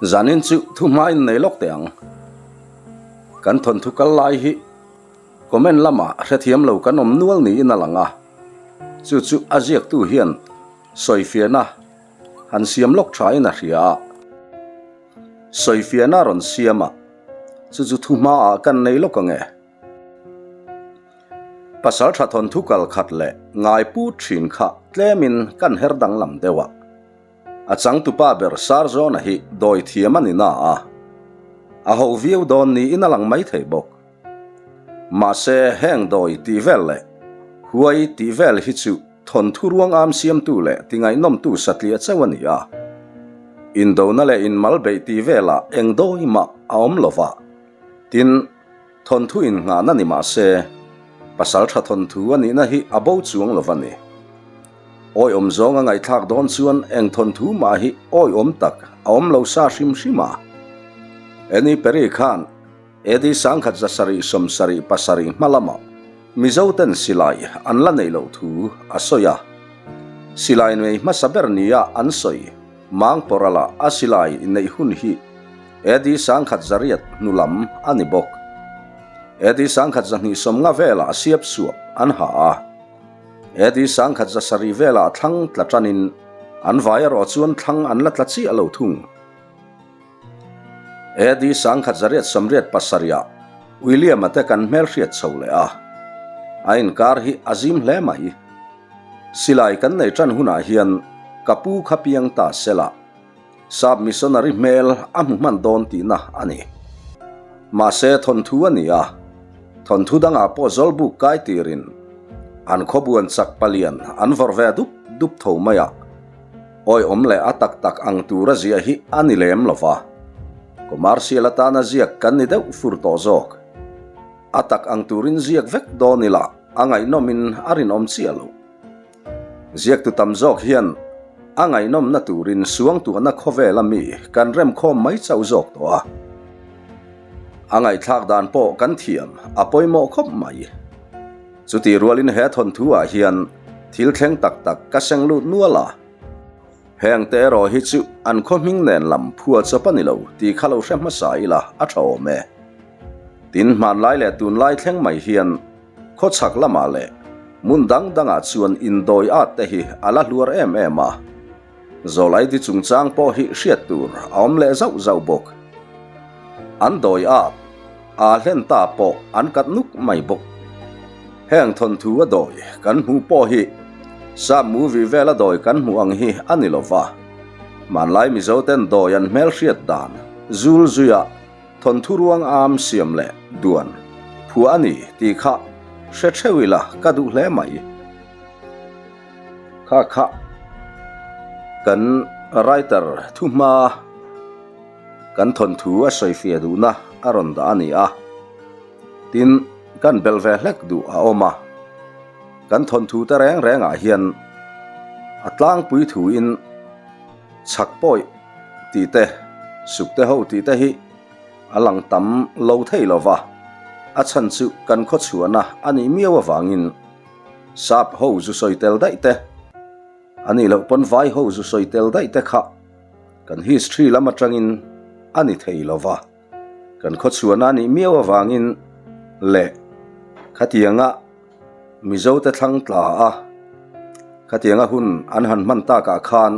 Zanin chu thu hma in nei lawk teh ang. Kan thawnthu kal lai hi comment lamah hrethiam lo kan awm nual niin a lang a, chu chu a ziaktu hian sawifiahna han siam lawk thain a hria a. Sawifiahna rawn siam a, chu chu thu hmaah kan nei lawk ang e. Pasal tha thawnthu kal khat leh ngai put thin kha tlemin kan her danglam deuh a. A changtupa ber Sarzawna hi dawi thiam a ni na a, a ho viau dawn niin a lang mai thei bawk. Mahse heng dawi tih vel leh huai tih vel hi chu thawnthu ruang am siamtu leh tingaihnawmtu satliah chauh a ni a. Indona leh inmal beih tih velah eng dawi mah a awm lo va, tin, Thawnthu innghahna ni mah se, pasal tha thawnthu a nihna hi a bo chuang lo va ni. Awiawm zawng a ngaihthlak dawn chuan eng thawnthu mah hi awiawm tak a awm lo sa hrim hrim a. Annie Perry khan AD 1777 hma lamah Mizo ten silai an la neih loh thu a sawi a. Silai nei hmasa ber nia an sawi Mangpawrala a silai neih hun hi AD 1800 hnu lam a ni bawk. AD 1250 velah siap suap an ha a. AD 1700 velah thlang tla tanin an vai erawh chuan thlang an la tla chiah lo thung. AD 1887 ah William-a te kan hmelhriat chho leh a. A inkar hi a zim hle mai. Silai kan nei tan hunah hian ka pu kha piang ta sela. Sap missionary hmel a hmu hman dawn tihna a ni. Mahse thawnthu a ni a, thawnthu dangah pawh zawlbuk kai tirin an khawbuan chak palian an vawrh ve dup dup tho mai a, awiawm leh a tak tak ang tura ziah hi a ni lem lo va, commercial atana ziak kan ni deuh fur tawh zawk. A tak ang turin ziak vek dawn ila a ngaihnawmin a rinawm chiah lo. Ziaktu tam zawk hian a ngaihnawmna turin suangtuahna khawvela mi kan remkhawm mai chauh zawk tawh a. A ngaihthlak dan pawh kan thiam a pawimawh khawp mai. Chutih rualin he thawnthu ah hian thil thleng tak tak ka seng lut nual a. Heng te erawh hi chu an khaw hming nen lam phua chawp a ni lo tih kha lo hre hmasa ila a tha awm e. Tin hmanlai leh tunlai thleng mai hian Khawchhak lamah leh hmun dang dangah chuan indawi at te hi a la hluar em em a, Zawlaidi chungchang pawh hi hriat tur a awm leh zauh zauh bawk. An dawi at a hlen ta pawh an kat nuk mai bawk. Heng thawnthu a dawi kan hmuh pawh hi Sap movie vela dawi kan hmuh ang hi a ni lova, hmanlai Mizoten dawi an hmelhriat dan zul zuia Thawnthu ruang am siam leh duan phuah a ni tih kha hre theuh ila ka duh hle mai. Kha kha kan writer thuhma kan thawnthu a sawifiah duhna a rawn dah a ni a, tin kan belh ve hlek duh a awm a, kan thawnthu te reng rengah hian a tlangpui thuin chhak pawih tih te, suk te ho tih te hi a lang tam lo thei lo va, a chhan chu kan khaw chhuahna a nih miau avangin sap ho zu sawi tel daih te, a nih loh pawn vai ho zu sawi tel daih te kha kan history lam atangin a ni thei lo va, kan khaw chhuahna a nih miau avangin leh khatianga Mizo te thlang tla a, khatianga hun an han hman takah khan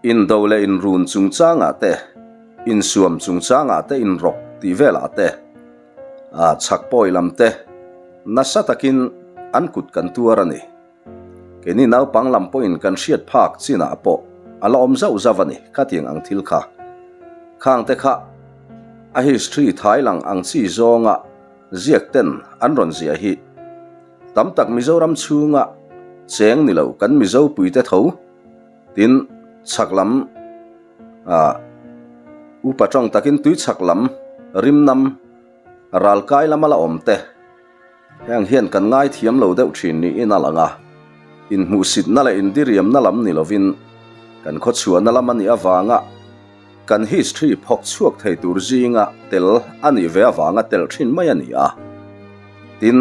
Indo leh inrun chungchangah te, insuam chungchangah te, inrawk tih velah te, a chhak pawi lam te nasa takin an kut kan tuar a ni. Keini naupang lam pawhin kan hriat phak chinah pawh a la awm zauh zauh a ni khatiang ang thil kha. Khang te kha a history thai lang ang chi zawnga ziak ten an rawn ziah hi tam tak Mizoram chhunga cheng ni lo kan Mizo puite tho. Tin, chhak lam ah upa tawng takin tui chhak lam rimnam ral kai lama la awm te heng hian kan ngai thiam lo deuh thin niin a lang a, inhmuhsitna leh indiriamna lam ni lovin kan khawchhuahna lam a nih avanga kan history phawk chhuak thei tur zinga tel a nih ve avanga tel thin mai a ni a. Tin,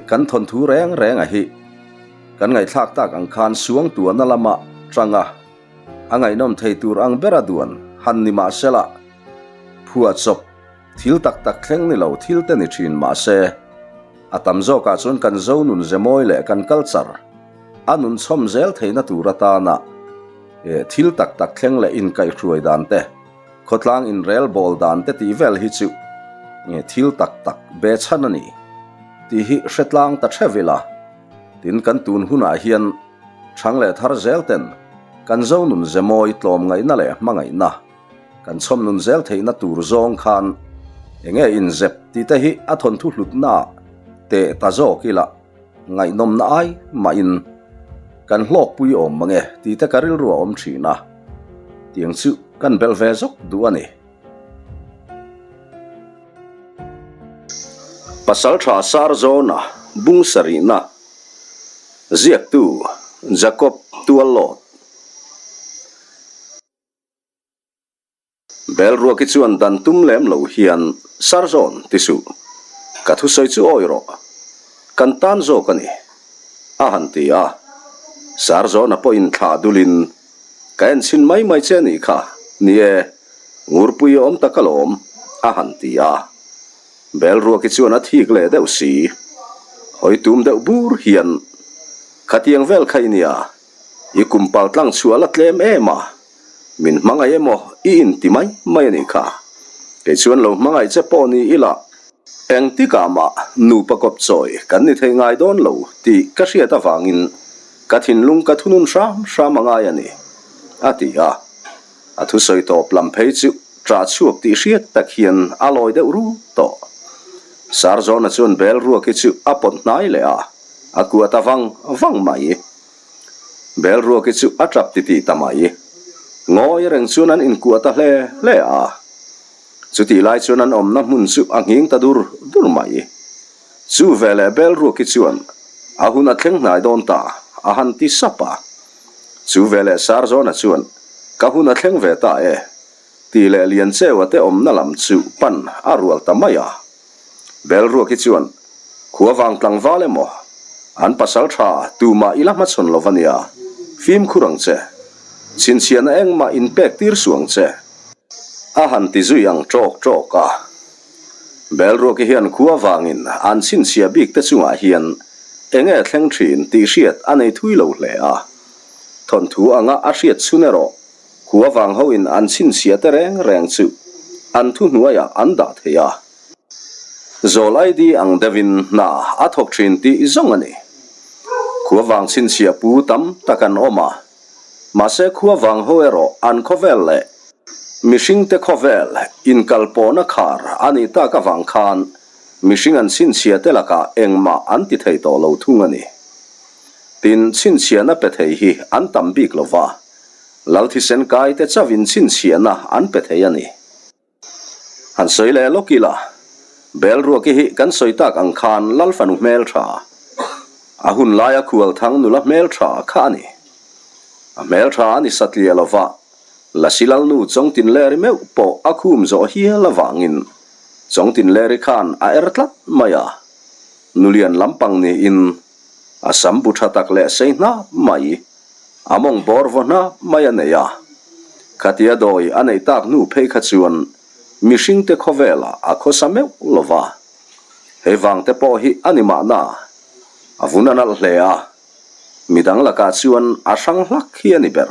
kan thawnthu reng reng a hi. Kan ngaihthlak tak ang khan Suangtuahna lama tanga a ngaihnawm thei tur ang bera duan han ni mah sela, phuahchawp thil tak tak thleng ni lo thil te ni thin mah se, a tam zawkah chuan kan zo nun ze mawi leh kan culture a nun chhawm zel theihna tur atana thil tak tak thleng leh inkaihhruai dan te, Khawtlang inrel bawl dan te tih vel hi chu nge thil tak tak be chhan a ni tih hi hre tlang ta theuh ila. Tin kan tun hunah hian chhang leh thar zel ten kan zo nun ze mawi tlawmngaihna leh hmangaihna kan chhawm nun zel theihna tur zawng khan enge inzep tih te hi a thawnthu hlutna ah teh ta zawk ila. Ngaihnawmna ai mahin kan hlawkpui awm mange tih te ka rilru a awm thin a, tiang chu kan belh ve zawk duh a ni. Pasaltha Sarzawna bung sarihna ziaktu Jacob Tuallawt. Belruaki chuan dan tum lem lo hian Sarzawn ti suh, ka thusawi chu awi rawh, kan tan zawk a ni, a han ti a. Sarzawna pawhin thlah dulin, Ka en chhin mai mai che a nih kha, ni e, Ngurpui a awm tak alawm, a han ti a. Belruaki chuan a thik leh deuh si, hawi tum deuh bur hian, Khatiang vel kha i nia, i kum pal tlang chhuah la tlem em a, Min hmangaih emaw i inti mai mai a nih kha. Kei chuan lo hmangaih che pawh ni ila engtikah mah nupa kawp chawi kan ni thei ngai dawn lo tih ka hriat avangin ka thinlung ka thunun hram hram a ngai a ni, a ti a. A thusawi tawp lam phei chu ṭah chhuak tih hriat tak hian a lawi deuh ru tawh. Sarzawna chuan bel ruaki chu a pawt hnai leh a, a kuah ta vang vang mai. Belruaki chu a tap titih ta mai. Ngawi reng chuan an inkuah ta hle hle a. Chutih lai chuan an awmna hmun chu a nghing ta dur dur mai. Chu veleh Belruaki chuan a hun a thleng hnai dawn ta a han ti sap a. Chu veleh Sarzawna chuan ka hun a thleng ve ta e tih leh Liancheua te awmna lam chu pan a rual ta mai a. Belruaki chuan, Khua vang tlangval emaw, an pasal tha tumah i la hmachhawn lo va nia, fimkhur ang che. Chhinchhiahna engmah inpek tir suh ang che. A han ti zui ang ṭawk ṭawk a. Belruaki hian khua vangin an chhinchhiah bik te chungah hian enge thleng ṭhin tih hriat a nei thui lo hle a. Thawnthu anga a hriat chhun erawh khua vang hoin an chhinchhiah te reng reng chu an thuhnuaiah an dah thei a. Zawl ID ang deuhin hna a thawk thin tih zawng a ni. Khua vang chhinchhiah pu tam tak an awm a, mahse khua vang ho erawh an khawvel leh mihringte khawvel inkalpawhna khar a nih tak avang khan mihring an chhinchhiah te lakah engmah an ti thei tawh lo thung a ni. Tin, chhinchhiahna pe thei hi an tam bik lo va, Lal thisen kai te chauhin chhinchhiahna an pe thei a ni. Han sawi leh lawk ila, Belruaki hi kan sawi tak ang khan Lal fanu hmeltha, a hun laia khualthang nula hmeltha kha a ni. A hmeltha a ni satliah lova, Lasi Lalnu Chawngtinleri meuh pawh a khum zawh hial avangin Chawngtinleri khan a er tlat mai a, nulian lampang niin a sam bu tha tak leh sei hnap mai. A mawng bawr vaw hnap mai a nei a, khatia dawi a neih tak hnu phei kha chuan mihringte khawvelah a khawsa meuh lo va. Hei vangte pawh hi a ni mahna, a vun a nalh hle a, midang lakah chuan a hrang hlak hi a ni ber.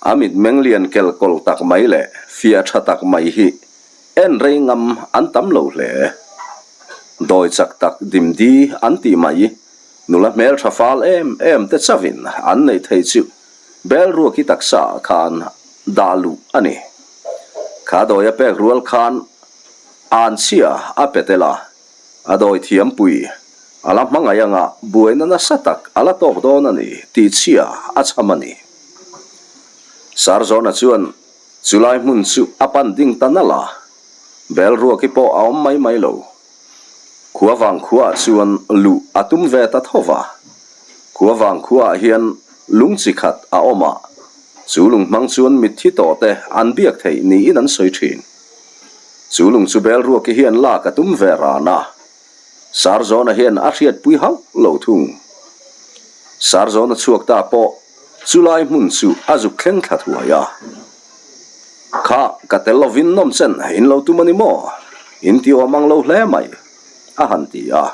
A mitmeng lian kelkawl tak mai leh fiah tha tak mai hi en rei ngam an tam lo hle. Dawi chak tak dimdi an tih mai Nula hmeltha fal em em te chauhin an neih theih chu Belruaki taksa ah khan dah luh a ni. Kha dawi a pek rual khan Anchhia a pe tel a, a dawi thiampui a la hmangaih anga buaina nasa tak a la tawk dawn a ni tih chhia a chham a ni. Sarzawna chuan chulai hmun chu a pan ding ta nalh a, Belruaki pawh a awm mai mai lo. Khua vang khuaah chuan luh a tum ve ta tho va. Khua vang khuaah hian lung chi khat a awm a, chu lung hmang chuan mitthi tawh te an biak theih niin an sawi thin. Chu lung chu Belruaki hian lak a tum ve ran a, Sarzawna hian a hriatpui hauh lo thung. Sarzawna chhuak ta pawh chulai hmun chu a zuk thleng thla thuai a. Ka tel lovin nawmchen in lo tum a ni maw? In ti awm ang lo hle mai, a han ti a.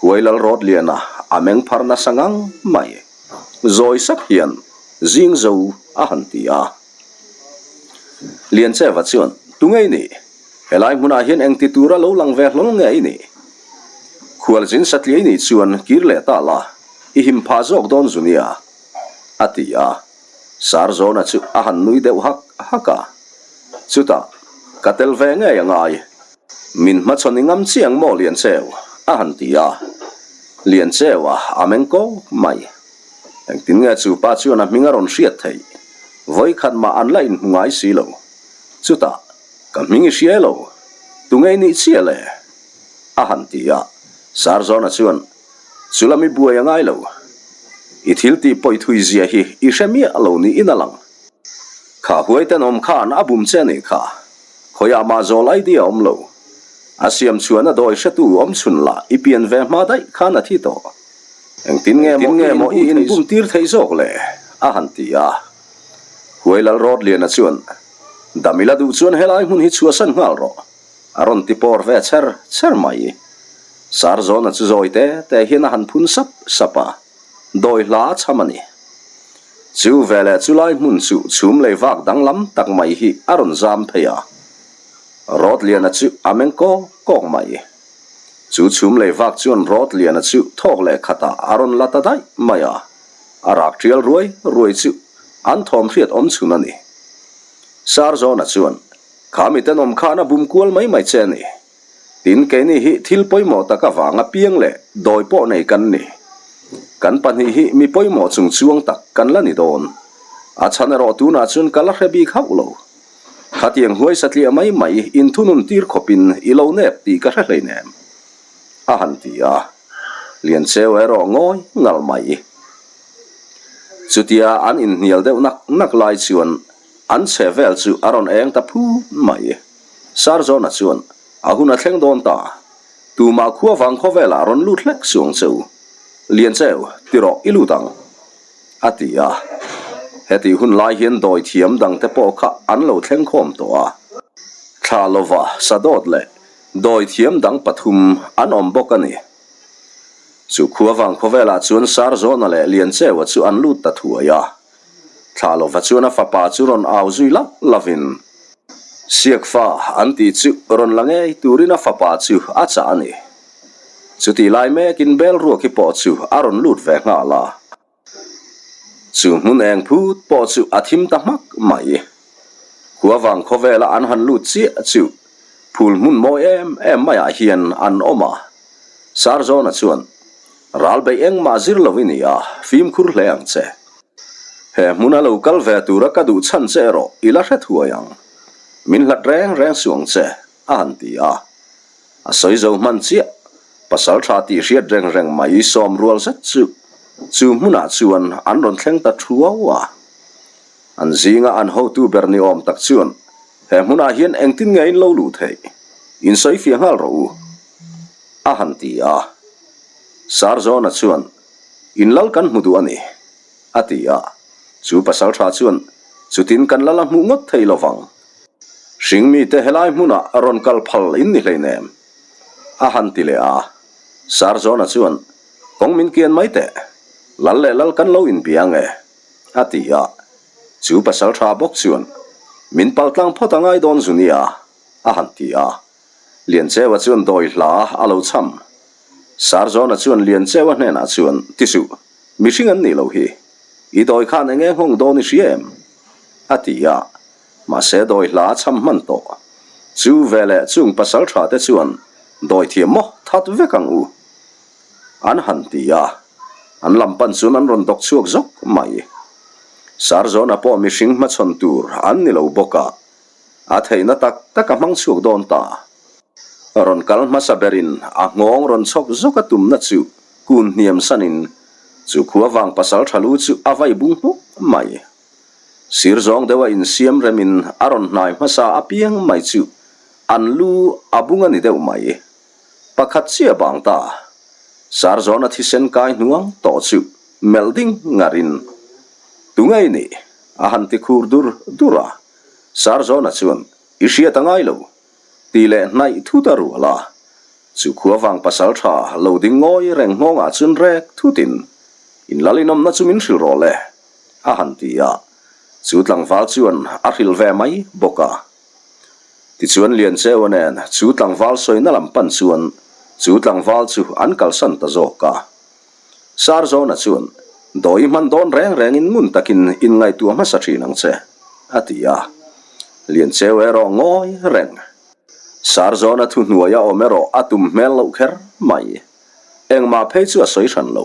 Huai lal rawt liana a meng phar nasa ngang mai. Zawi sap hian zing zo a han ti a. Liancheva chuan, Tunge i nih? Helai hmunah hian engti tura lo lang ve hlawl nge i nih? Khualzin satliai nih chuan kir leh ta la, i him phah zawk dawn zu nia, a ti a. Sarzawna chu a han nui deuh hak hak a. Chutah, Ka tel ve ngei a ngai. Min hmachhawn i ngam chiang maw Liancheu? a han ti a. Liancheua a meng kawk mai. Engtin nge chu pa chuan a hming a rawn hriat theih? Vawikhat mah an la inhmu ngai si lo. Chutah, Ka hming i hria lo, tunge i nih chiah le? a han ti a. Sarzawna chuan, Chu lam i buai a ngai lo. I thil tih pawi thui zia hi i hre miah lo niin a lang. Kha huai tenawm khan a bum che a nih kha. Khawiah mah zawl idea awm lo. A siam chuan a dawi hretu awm chhun lah i pian ve hma daih khan a thi tawh. Engtin nge maw i inbum tir theih zawk le? a han ti a. Huai Lal Rawtliana chuan, Dam ila duh chuan helai hmun hi chhuahsan nghal rawh, a rawn ti pawr ve chher chher mai. Sarzawna chu zawi te te hian a han phun sap sap a, dawi hla a chham a ni. Chu veleh chu lai hmun chu chhum lei vak danglam tak mai hi a rawn zam phei a. Rawtliana chu a meng kawk kawk mai. Chu chhum lei vak chuan Rawtliana chu thawk leh khatah a rawn la ta daih mai a, a rak tial ruai ruai chu an thawm hriat awm chhun a ni. Sarzawna chuan, Kha mi tenawm khan a bum kual mai mai che a ni. Tin, keini hi thil pawimawh tak avanga piang leh dawi pawh nei kan ni. Kan pahnih hi mi pawimawh chung chuang tak kan la ni dawn. A chhan erawh tunah chuan ka la hre bik hauh lo. Khatiang huai satliah mai mai inthunun tir khawpin i lo nep tih ka hre hleinem, a han ti a. Liancheu erawh ngawi ngal mai. Chutia an inhnial deuh nak nak lai chuan an chhe vel chu a rawn eng ta phut mai. Sarzawna chuan, A hun a thleng dawn ta. Tumah khua vang khawvelah rawn lut hlek suang cheu. Liancheu, ti rawh i lut ang. A ti a. Hetih hun lai hian dawi thiam dangte pawh kha an lo thleng khawm tawh a. Thla lova sadawt leh dawi thiam dang pathum an awm bawk a ni. Chu khua vang khawvelah chuan Sarzawna leh Liancheua chu an lut ta thuai a. Thla lova chuan a fapa chu rawn au zui lauh lauhin, Siakfa an tih chu rawn la ngei turin a fapa chu a chah a ni. Chutih lai mekin bel ruak hi pawh chu a rawn lut ve nghal a. Chu hmun eng phut pawh chu a thim ta hmak mai. Khua vang khawvela an han lut chiah chu phul hmun mawi em em maiah hian an awm a. Sarzawna chuan, Ral beih engmah zir lo i ni a, fimkhur hle ang che. He hmuna lo kal ve tura ka duh chhan che erawh i la hre thuai ang. Min hlat reng reng suh ang che, a han ti a. A sawi zo hman chiah, pasal tha tih hriat reng reng mai sawm rual zet chu chu hmunah chuan an rawn thleng ta thuau a. An zinga an hotu ber ni awm tak chuan, He hmunah hian engtin nge in lo luh theih? In sawi fiah nghal rawh u, a han ti a. Sarzawna chuan, In lal kan hmu duh a ni, a ti a. Chu pasal tha chuan, Chutin kan lal a hmuh ngawt thei lo vang. Hringmite helai hmunah rawn kal phal in ni hleinem, a han ti leh a. Sarzawna chuan, Kawng min kian mai teh, lal leh lal kan lo inbia ang e, a ti a. Chu pasal tha bawk chuan, Min pal tlang phawt a ngai dawn zu nia, a han ti a. Liancheua chuan dawi hla a lo chham. Sarzawna chuan Liancheua hnenah chuan, Ti suh, mihring an nih loh hi. I dawi khan enge nghawng dawn i hria em? a ti a. Mahse dawi hla a chham hman tawh. Chu veleh chung pasal tha te chuan dawi thiam maw that vek ang u? An han ti a, an lam pan chuan an rawn dawk chhuak zawk mai. Sarzawna pawh mihring hmachhawn tur an ni lo bawk a, a theihna tak tak a hmang chhuak dawn ta. Rawn kal hmasa berin a nghawng rawn chhawk zawk a tumna chu kun hniam sanin chu khua vang pasal tha lu chu a vai bung hmuk mai. Sir zawng deuha insiam remin a rawn hnai hmasa apiang mai chu an lu a bung a ni deuh mai. Pakhat chiah bang ta. Sarzawna thisen kai hnuang tawh chu melh ding ngarin, Tu ngei nih? a han ti khur dur dur a. Sarzawna chuan, I hriat a ngai lo, tih leh hnaih thut a rual a. Chu khuavang pasal tha lo ding ngawi reng nghawngah chuan rek thutin, In lal inawmna chu min hrilh rawh le, a han ti a. Chu tlangval chuan a hrilh ve mai bawk a. Tichuan Liancheua nen chu tlangval sawina lam pan chuan chu tlangval chu an kalsan ta zawk a. Sarzawna chuan, Dawi hman dawn reng rengin ngun takin inngaihtuah hmasa thin ang che, a ti a. Liancheu erawh ngawi reng. Sarzawna thuhnuaia awm erawh a tum hmel loh kher mai. Engmah phei chu a sawi hran lo.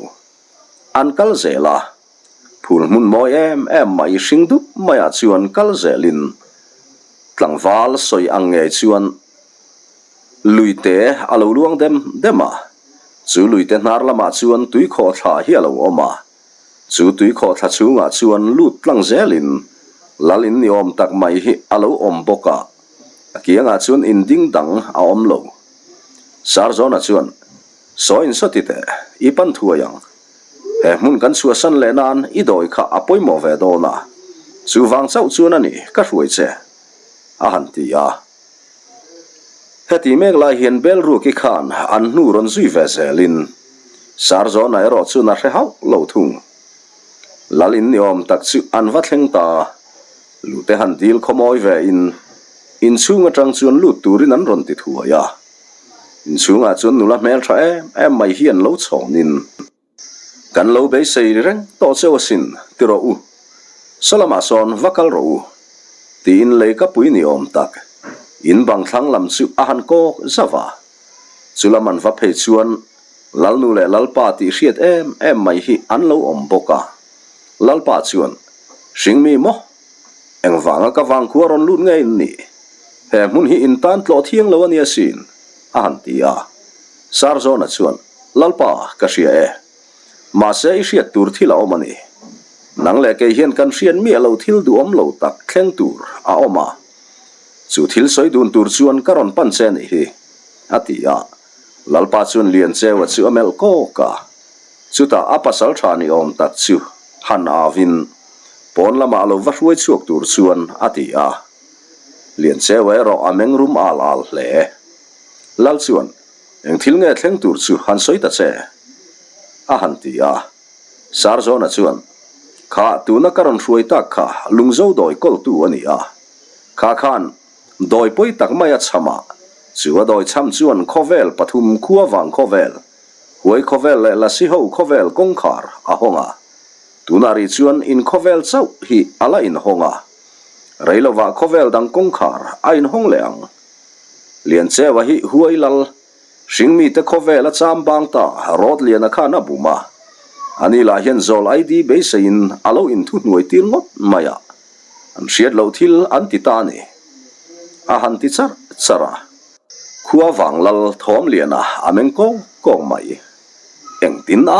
An kal zel a. Phul hmun mawi em em mai hring dup maiah chuan kal zelin tlangval sawi ang ngei chuan Luite a lo luang dem dem a, chu luite hnar lamah chuan tuikhawhthla hi a lo awm a. Chu tuikhawhthla chhungah chuan lut tlang zelin lal in ni awm tak mai hi a lo awm bawk a, a kiangah chuan in ding dang a awm lo. Sarzawna chuan, Sawi in sawti teh, i pan thuai ang. He hmun kan chhuahsan leh nan i dawi kha a pawimawh ve dawn a, chuvang chauh chuan a ni ka hruai che, a han ti a. Heti mek lai hian Belruaki khan an hnu rawn zui ve zelin Sarzawna erawh chuan a hre hauh lo thung. Lal in ni awm tak chu an va thleng ta. Lute han dil khawmawi ve in inchhung atang chuan lut turin an rawn ti thuai a. Inchhungah chuan nula hmeltha em em mai hi an lo chhawnin. Kan lo beisei reng tawh cheu asin, ti rawh u. Saw lamah sawn va kal rawh u, tiin lei ka pui ni awm tak. In bang thlang lam chu a han kawk zauh a. Chu lam an va phei chuan Lalnu leh Lalpa tih hriat em em mai hi an lo awm bawk a. Lalpa chuan, Hringmi maw? Engvanga ka vangkhua rawn lut ngei in nih? He hmun hi in tan tlawh thiang lo a ni asin, a han ti a. Sarzawna chuan, Lalpa, ka hria e. Mahse i hriat tur thil a awm a ni. Nang leh kei hian kan hriat miah lo thil duhawm lo tak thleng tur a awm a. Chu thil sawi dun tur chuan ka rawn pan che nih hi, a ti a. Lalpa chuan Liancheua chu a melh kawk a. Chutah a pasal tha ni awm tak chu han avin pawn lamah a lo va hruai chhuak tur chuan a ti a. Liancheua erawh a meng rum al al hle. Lal chuan, Eng thil nge thleng tur chu han sawi ta che? a han ti a. Sarzawna chuan, Kha, tuna ka rawn hruai tak kha Lungzo dawi kawltu a ni a. Kha khan dawi pawi tak mai a chham a, chu a dawi chham chuan khawvel pathum khua vang khawvel, huai khawvel leh lasi ho khawvel kawngkhar a hawng a. Tunah rih chuan in khawvel chauh hi a la inhawng a, rei lovah khawvel dang kawngkhar a inhawng leh ang. Liancheua hi huai lal, hringmite khawvel a cham bang ta Rawtliana khan a bum a. Ani lah hian zawl ID beiseiin a lo inthuhnuai tir ngawt mai a, an hriat loh thil an ti ta a ni. A han ti charh charh a. Khua vang lal Thawmliana a meng kawng kawng mai. Engtin a?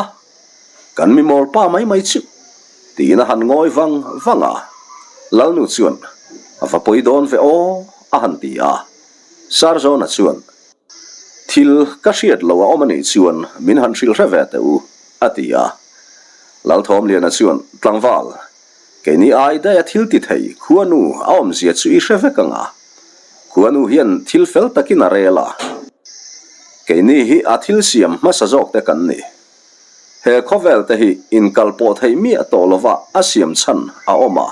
Kan mi mawl pa mai mai chu! Tiin a han ngawi vang vang a. Lalnu chuan, A va pawi dawn ve aw, a han ti a. Sarzawna chuan, Thil ka hriat lo a awm a nih chuan min han hrilh hre ve teh u, a ti a. Lalthawmliana chuan, Tlangval, keini ai daia thil ti thei khuanu a awmzia chu i hre vek ang a. Khuanu hian thil fel takin a rel a. Keini hi a thil siam hmasa zawkte kan ni. He khawvel te hi inkal pawh theih miah tawh lova a siam chhan a awm a.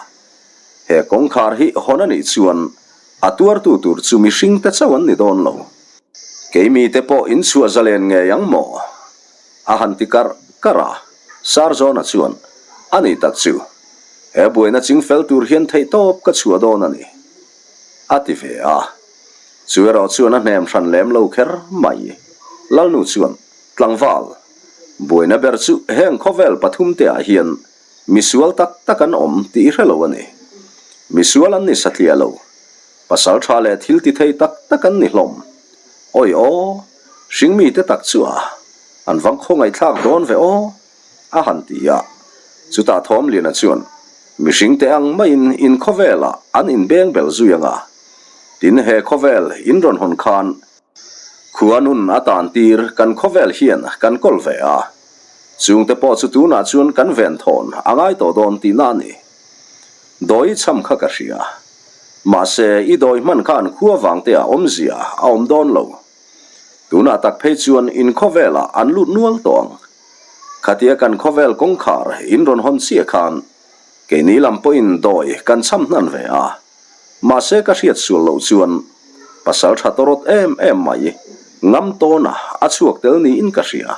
He kawngkhar hi hawn a nih chuan a tuartu tur chu mihring te chauh an ni dawn lo. Keimi te pawh in chhuah zalen ngei ang maw? A han ti karh karh a. Sarzawna chuan, A ni tak chu. He buaina chingfel tur hian theihtawp ka chhuah dawn a ni. A ti ve a. Chu erawh chuan a hnem hran lem lo kher mai. Lalnu chuan, Tlangval, buaina ber chu heng khawvel pathumte ah hian misual tak tak an awm tih i hre lo a ni. Misual an ni satliah lo. Pasal tha leh thil ti thei tak tak an ni hlawm. Awi aw, hringmite tak chu a, an vang khawngaihthlak dawn ve aw, a han ti a. Chutah Thawmliana chuan, Mihringte ang maiin in khawvelah an inbeng bel zui ang a. Tin, he khawvel in rawn hawn khan Khua nun a tan tir kan khawvel hian kan kawl ve a, chungte pawh chu tunah chuan kan ven thawn a ngai tawh dawn tihna a ni. Dawi chham kha ka hria. Mahse, i dawi hman khan khua vangteah awmzia a awm dawn lo. Tunah tak phei chuan in khawvelah an lut nual tawh ang. Khatia kan khawvel kawngkhar in rawn hawn chiah khan keini lam pawhin dawi kan cham hnan ve a. Mahse ka hriat sual loh chuan pasal tha tawrawt em em mai ngam tawna a chhuak tel niin ka hria.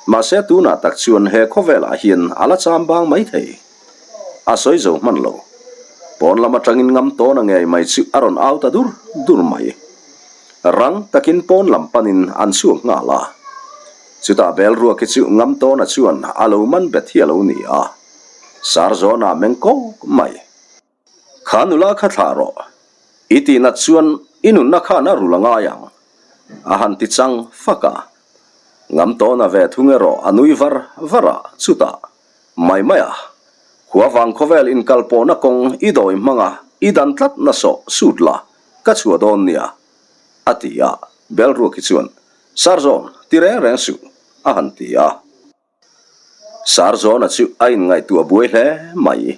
Mahse tunah tak chuan he khawvelah hian a la cham bang mai thei. A sawi zo hman lo. Pawn lam atangin ngam tawn a ngei mai chu a rawn au ta dur dur mai. Rang takin pawn lam panin an chhuak nghal a. Chutah bel ruak hi chu ngam tawna chuan a lo man bet hi a lo ni a. Sar zawnah meng kawk mai. Kha nula kha thlah rawh. I tihnat chuan i nunna khan a rul a ngai ang. A han ti chang fak a. Ngam tawna ve thung erawh a nui var var a, chutah Mai mai a, khua vang khawvel inkal pawhna kawng i dawi hmang a, i dan tlat na sawh sut la, ka chhuah dawn nia, a ti a, Belruaki chuan, Sarzawn, ti reng reng suh, a han ti a. Sarzawna chu a inngaihtuah buai hle mai.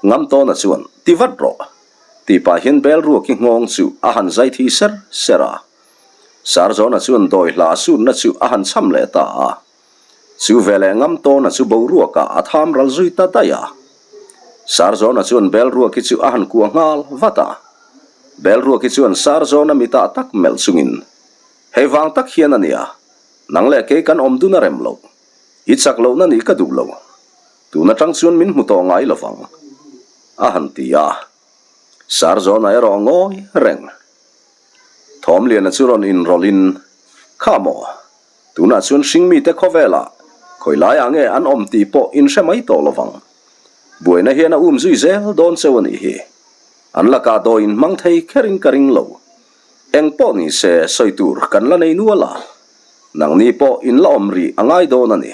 Ngamtawna chuan, Ti vat rawh, tih pah hian Belruaki nghawng chu a han zai thi ser ser a. Sarzawna chuan dawi hla sutna chu a han cham leh ta a. Chu veleh ngam tawna chu boruakah a tham ral zui ta daih a. Sarzawna chuan Belruaki chu a han kuah nghal vat a. Belruaki chuan Sarzawna mitah tak melh chungin, Hei vang tak hian a nia, nang leh kei kan awm dun a rem loh. I chak lohna nih ka duh lo. Tun atang chuan min hmu tawh ngai lo vang, a han ti a. Sarzawna erawh a ngawi reng. Thawmliana chu rawn inrawlhin, Kha maw? Tunah chuan hringmite khawvelah khawi laiah nge an awm tih pawh in hre mai tawh lovang. Buaina hian a um zui zel dawn cheu a nih hi. An lakah dawi in hmang thei kherin ka ring lo. Eng pawh ni se sawi tur kan la nei nual a, nangni pawh in la awm rih a ngai dawn a ni,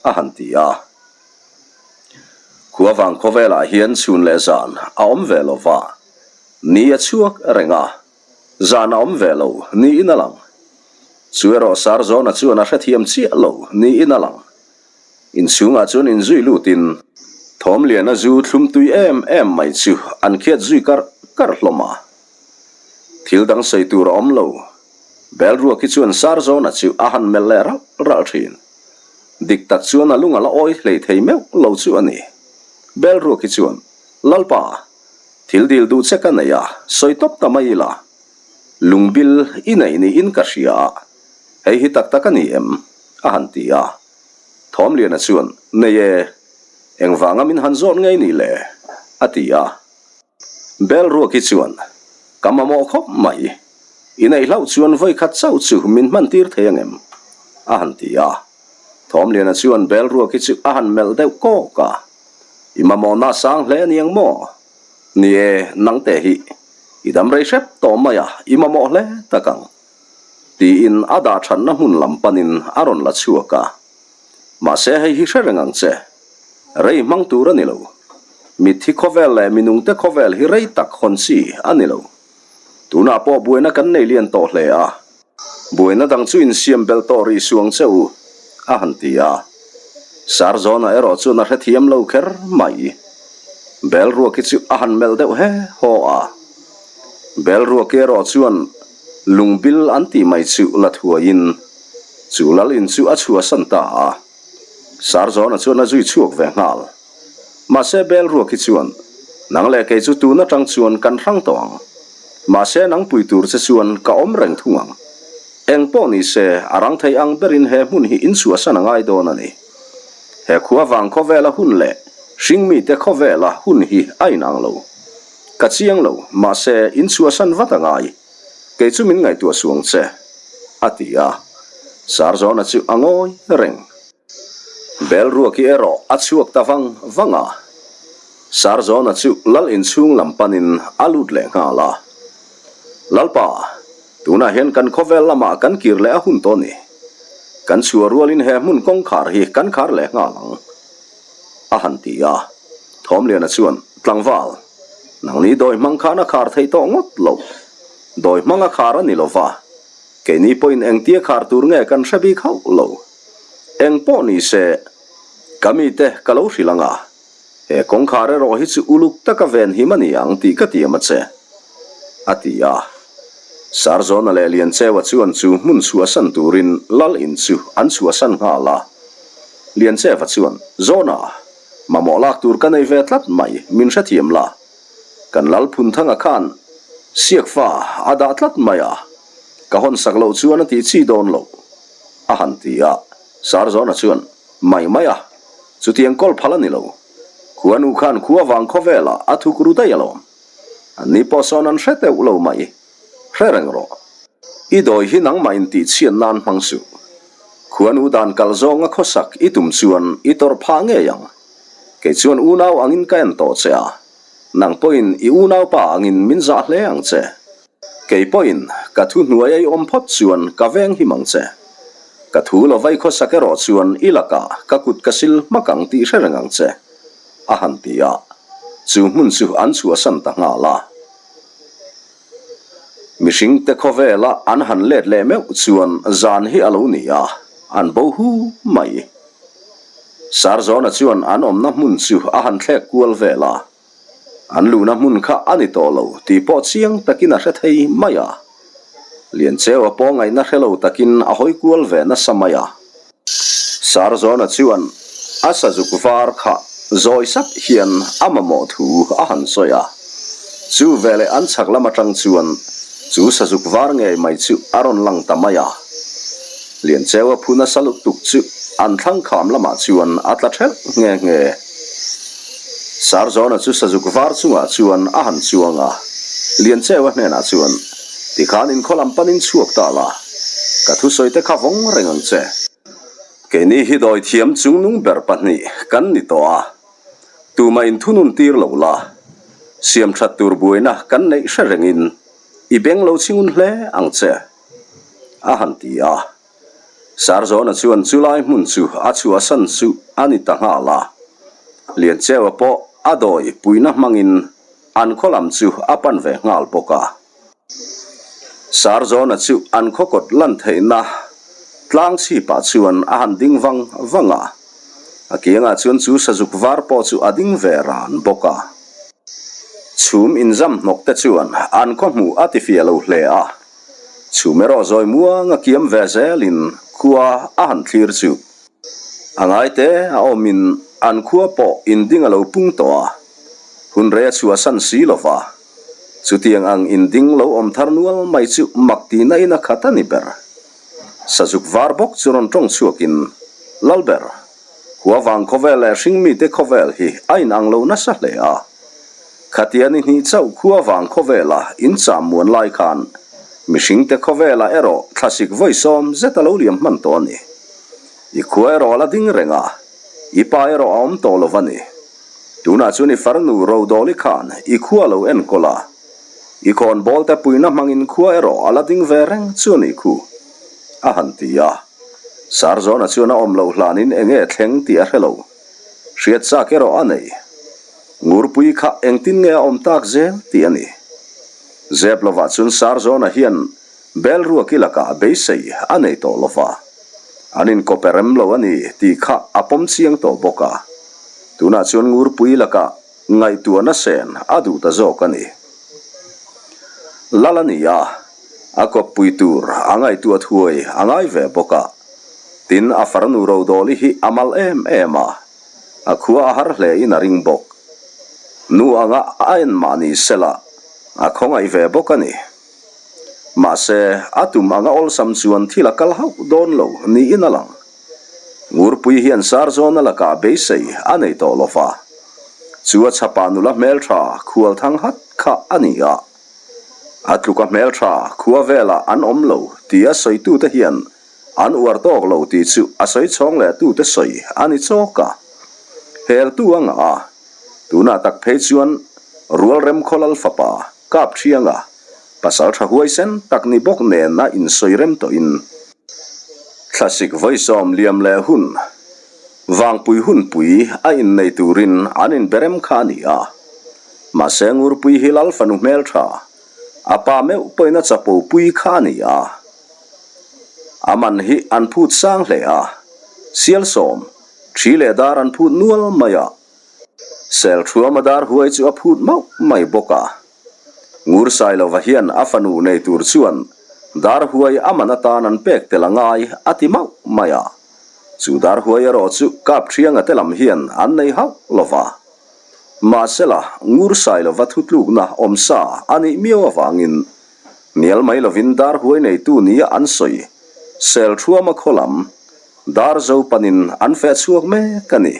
a han ti a. Khua vang khawvelah hian chhun leh zan a awm ve lova, ni a chhuak reng a. Zan a awm ve lo niin a lang. Chu erawh Sarzawna chuan a hrethiam chiah lo niin a lang. Inchhungah chuan inzui lutin Thawmliana zu thlum tui em em mai chu an khiat zui karh karh hlawm a. Thil dang sawi tur a awm lo. Belruaki chuan Sarzawna chu a han melh leh ralh ralh thin. Dik tak chuan a lung a la awi hlei thei meuh lo chu a ni. Belruaki chuan, Lalpa! Thil dil duh che ka nei a, sawi tawp ta mai ila. Lungbil i neih niin ka hria a, hei hi tak tak a ni em? a han ti a. Thawmliana chuan, Nei e, engvanga min han zawt ngei ni le? a ti a. Belruaki chuan, Ka mamawh khawp mai, i neih hlauh chuan vawikhat chauh chu min hman tir thei angem? a han ti a. Thawmliana chuan Belruaki chu a han melh deuh kawk a. I mamawhna sang hle aniang maw? Ni e, nangte hi i dam rei hrep tawh mai a, i mamawh hle tak ang. Tiin a dah thatna hmun lam panin a rawn la chhuak a. Mahse hei hi hre reng ang che. Rei hmang tur a ni lo. Mitthi khawvel leh minungte khawvel hi rei tak hawn chi a ni lo. Tunah pawh buaina kan nei lian tawh hle a. Buaina dang chu insiam belh tawh rih suang che u, a han ti a. Sarzawna erawh chuan a hrethiam lo kher mai. Belruaki chu a han melh deuh he haw a. Belruaki erawh chuan lungbil an tih mai chu la thuaiin chu lal in chu a chhuahsan ta a. Sarzawna chuan a zui chhuak ve nghal. Mahse Belruaki chuan, Nang leh kei chu tun atang chuan kan hrang tawh ang. Mahse nang pui tur che chuan ka awm reng thung ang. Eng pawh ni se, a rang thei ang berin he hmun hi inchhuahsan a ngai dawn a ni. He khua vang khawvela hun leh hringmite khawvela hun hi a inang lo. Ka chiang lo, mahse inchhuahsan vat a ngai. Kei chu min ngaihtuah suang che, a ti a. Sarzawna chu a ngawi reng. Belruaki erawh a chhuak ta vang vang a, Sarzawna chu lal inchhung lam panin a lut leh nghal a. Lalpa, tunah hian kan khawvel lamah kan kir leh a hun tawh ni. Kan chhuah rualin he hmun kawngkhar hi kan khar leh nghal ang, a han ti a. Thawmliana chuan, Tlangval, nangni dawi hmang khan a khar theih tawh ngawt lo. Dawi hmang a khar a ni lo va, keini pawhin engtia khar tur nge kan hre bik hauh lo. Eng pawh ni se, ka mite ka lo hrilh ang a. He kawngkhar erawh hi chu uluk taka ven him a ni ang tih ka tiam a che, a ti a. Sarzawna leh Liancheua chuan chu hmun chhuahsan turin Lal in chu an chhuahsan nghal a. Liancheua chuan, Zawna, mamawh lak tur ka nei ve tlat mai, min hrethiam la. Kan Lal Phunthanga khan siakfa a dah tlat mai a, ka hawnsak loh chuan a tih chi dawn loh, a han ti a. Sarzawna chuan, Mai mai a, chutiang kawl phal a ni lo. Khuanu khan khua vang khawvelah a thuk ru daih alawm. An ni pawh sawn an hre teuh lo mai. Hre reng rawh. I dawi hi nangmah in tihchhiat nan hmang suh. Khuanu dan kal zawnga khawsak i tum chuan i tawrh phah ngei ang. Kei chuan unau angin ka en tawh che a, nang pawhin i unaupa angin min zah hle ang che. Kei pawhin ka thu hnuai a i awm phawt chuan ka veng him ang che. Ka thu lo vai khawsak erawh chuan i lakah ka kut ka sil hmak ang tih hre reng ang che, a han ti a. Chu hmun chu an chhuahsan ta nghal a. Mihringte khawvela an han let leh meuh chuan zan hi a lo ni a, an bo hu mai. Sarzawna chuan an awmna hmun chu a han thlek kual vel a. An luhna hmun kha a ni tawh lo tih pawh chiang takin a hre thei mai a. Liancheua pawh ngaihna hre lo takin a hawi kual ve nasa mai a. Sarzawna chuan a sazuk var kha zawi sap hian a mamawh thu a han sawi a. Chu veleh an chhak lam atang chuan chu sazuk var ngei mai chu a rawn lang ta mai a. Liancheua phu nasa lutuk chu an thlang kham lamah chuan a tla thelh nghe nghe. Sarzawna chu sazuk var chungah chuan a han chuang a, Liancheua hnenah chuan, Tikhan inkhaw lam panin chhuak ta la, ka thusawi te kha vawng reng ang che. Keini hi dawi thiam chungnung ber pahnih kan ni tawh a, tumah inthunun tir lo la, siam that tur buaina kan neih hre rengin i beng lo chhingun hle ang che, a han ti a. Sarzawna chuan chulai hmun chu a chhuahsan chu a ni ta nghal a. Liancheua pawh a dawi puihna hmangin an khaw lam chu a pan ve nghal bawk a. Sarzawna chu an khaw kawt lan theihna tlang chhipah chuan a han ding vang vang a. A kiangah chuan chu sazuk var pawh chu a ding ve ran bawk a. Chhum inzam hnawk te chuan an khaw hmuh a tifiah lo hle a. Chhum erawh zawi muang a kiam ve zelin khua a han thlir chu. A ngai te a awmin an khua pawh inding a lo pung tawh a, hun rei a chhuahsan si lo va. Chutiang ang inding lo awm thar nual mai chu mak tihna in a khat a ni ber. Sazuk var bawk chu rawn tawng chhuakin, Lalber, Khua vang khawvel leh hringmite khawvel hi a inang lo nasa hle a. Khatia ni hnih chauh khua vang khawvela incham muan lai khan mihringte khawvelah erawh thlasik vawi sawm zet a lo liam hman tawh a ni. I khua erawh a la ding reng a, i pa erawh a awm tawh lo va ni. Tunah chuan i farnu Rodawli khan i khua lo enkawl a, i khawnbawlte puihna hmangin khua erawh a la ding ve reng chu a nih khu, a han ti a. Sarzawna chuan a awm loh hlanin eng nge thleng tih a hre lo. Hriat chak erawh a nei. Ngurpui kha engtin nge a awm tak zel tih a ni. Zep lovah chuan Sarzawna hian Belruaki lakah beisei a nei tawh lova. An inkawpe rem lo a ni tih kha a pawm chiang tawh bawk a. Tunah chuan Ngurpui lakah ngaihtuahna sen a duh ta zawk a ni. Lal a ni a, a kawppui tur a ngaihtuah thuai a ngai ve bawk a. Tin, a farnu Rodawli hi a mal em em a, a khua a har hle in a ring bawk. Nu anga a en mah ni sela, a khawngaih ve bawk a ni. Mahse, a tum anga awlsam chuan thil a kal hauh dawn lo niin a lang. Ngurpui hian Sarzawna lakah beisei a nei tawh lo va, chu a chhapa nula hmeltha khual thang hat kha a ni a. A tluka hmeltha khua velah an awm lo tia sawitute hian an uar tawk lo tih chu a sawi chhawng leh tute sawi a ni chawk a. Heltu a ngah a, tunah tak phei chuan Rualrem Khawlal fapa Kapthianga Pasal tha huaisen tak ni bawk nen a insawi rem tawhin thlasik vawisawm liam leh hun vangpui hunpui a innei turin an inberem kha a ni a. Mahse Ngurpui hi Lal fanu hmeltha, a pa meuh pawhin a chapo pui kha a ni a. A man hi an phut sang hle a, sialsawm, thi leh dar an phut nual mai a. Selṭhuama dar huai chu a phut mauh mai bawk a. Ngursailova hian a fanu nei tur chuan dar huai a man atan an pek tel a ngai a ti mauh mai a. Chu dar huai erawh chu Kapṭhianga te lam hian an nei hauh lo va. Mahsela, Ngursailova thutlukna awmsa a nih miau avangin hnial mai lovin dar huai neitu nia an sawi Selṭhuama khaw lam dar zo panin an feh chhuak mek a ni.